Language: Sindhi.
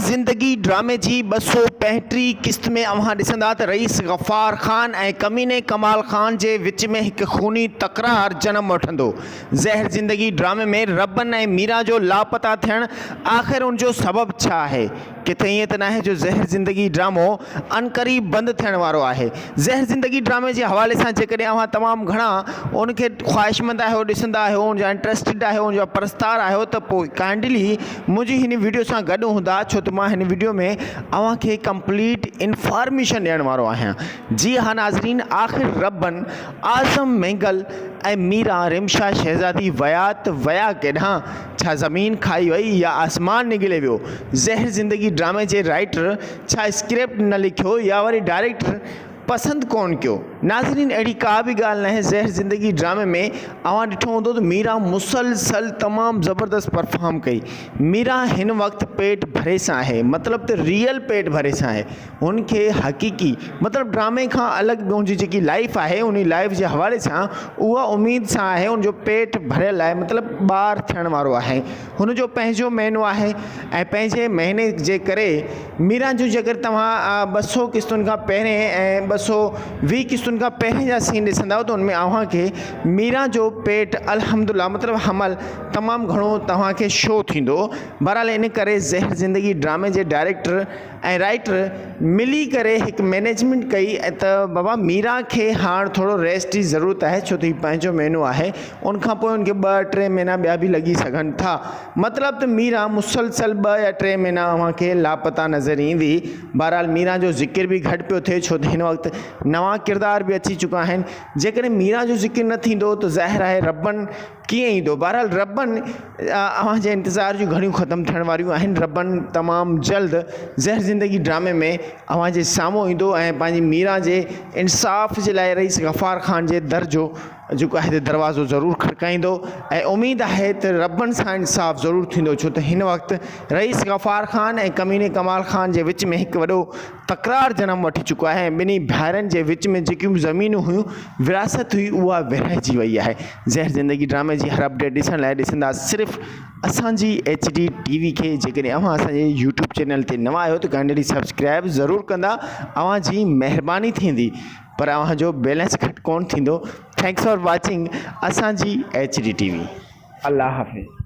زندگي ڊرامي جي 235 قسط ۾ اوهان ڏسندا ته رئيس غفار خان ۽ ڪميني ڪمال خان جي وچ ۾ هڪ خوني تڪرار جنم وٺندو. زهر زندگي ڊرامي ۾ ربن ۽ ميران جو لاپتا ٿيڻ آخر ان جو سبب ڇا آهي؟ ڪٿي ائين ته ناهي جو زهر زندگي ڊرامو عنقريب بند ٿيڻ وارو آهي. زهر زندگي ڊرامي جي حوالي سان جيڪڏهن اوهان تمام گهڻا ان کي خواهشمند آهيو، ڏسندا آهيو، ان جا انٽريسٽڊ آهيو، ان جا پرستار آهيو ته پوء ڪائنڊلي منهنجي هن وڊيو سان گڏ هوندا ڇو ته مان هن وڊيو ۾ اوهان کي ڪمپليٽ انفارميشن ڏيڻ وارو آهيان جي ها ناظرين آخر ربن اعظم مينگل ۽ ميران رمشا شهزادي ويا ته ويا ڪيڏانهن ڇا زمين کائي وئي يا آسمان نگلي ويو زهر زندگي ڊرامي جي رائيٽر ڇا اسڪرپٽ نه لکيو يا وري ڊائريڪٽر پسند ڪون ڪيو. ناظرين اهڙي ڪا به ڳالهه ناهي زهر زندگي ڊرامي ۾ اوهان ڏٺو هوندو ته ميران مسلسل تمام زبردست پرفارم ڪئي ميران هن وقت پيٽ ڀري سان آهي مطلب ته ريئل پيٽ ڀري سان آهي هن کي حقيقي مطلب ڊرامي کان الڳ به هن جي جيڪي لائف آهي انهي لائف جي حوالي سان اها اميد سان آهي ان جو پيٽ ڀريل آهي مطلب ٻار ٿيڻ وارو آهي هن جو پنهنجو مهينو آهي ۽ پنهنجي مهيني جي ڪري ميران جون جيڪر توهان 200 قسطن کان پهرين ۽ 220 قسطن کان پهرين جا سين ڏسندؤ ته ان ۾ اوهان کي ميران جو پيٽ الحمدلله مطلب حمل تمام گهڻو توهان کي شو ٿيندو. بهرحال ان ڪري زهر زندگي ڊرامي جي ڊائريڪٽر ۽ رائيٽر ملي ڪري هڪ مئنيجمينٽ ڪئي ته بابا ميران کي هاڻ ٿورو ريسٽ جي ضرورت آهي ڇو ته هي پنهنجو مهينو آهي ان کان پوء ان کي ٻه ٽي مهينا ٻيا به لڳي سگهن ٿا مطلب ته ميران مسلسل ٻه يا ٽي مهينا اوهان کي لاپتا نظر ايندي بهرحال ميران جو ذڪر به گهٽ پيو ٿئي ڇو ته هن وقت نوان ڪردار به اچي چڪا آهن جيڪڏهن ميران جو ذڪر نه ٿيندو ته ظاهر آهي ربن ڪيئن ايندو؟ بهرحال ربن اوهان جي انتظار جون گهڙيون ختم ٿيڻ واريون آهن ربن تمام جلد زهر زندگي ڊرامي ۾ اوهان جي سامهون ايندو ۽ پنهنجي ميران جي انصاف جي لاء رئيس غفار خان جي در جو جيڪو آهي دروازو ضرور کڙڪائيندو ۽ اميد آهي ته ربن سان انصاف ضرور ٿيندو ڇو ته هن وقت رئيس غفار خان ۽ ڪميني ڪمال خان جي وچ ۾ هڪ وڏو تڪرار جنم وٺي چڪو آهي ۽ ٻنهي ڀائرن جي وچ ۾ جيڪيون به زمينون هيون وراثت هئي اها ورهائجي وئي آهي. زهر زندگي ڊرامي جي هر اپڊيٽ ڏسڻ لاء ڏسندا صرف اسان جي ايڇ ڊي ٽي وي کي جيڪڏهن اوهان اسان جي يوٽيوب چينل تي نوان آهيو ته ڪائنڊلي سبسڪرائب ضرور ڪندا اوهان جي مهرباني ٿيندي پر اوهان جو بيلنس گهٽ ڪون ٿيندو thanks for watching اسان جي ايڇ ڊي ٽي وي الله حافظ.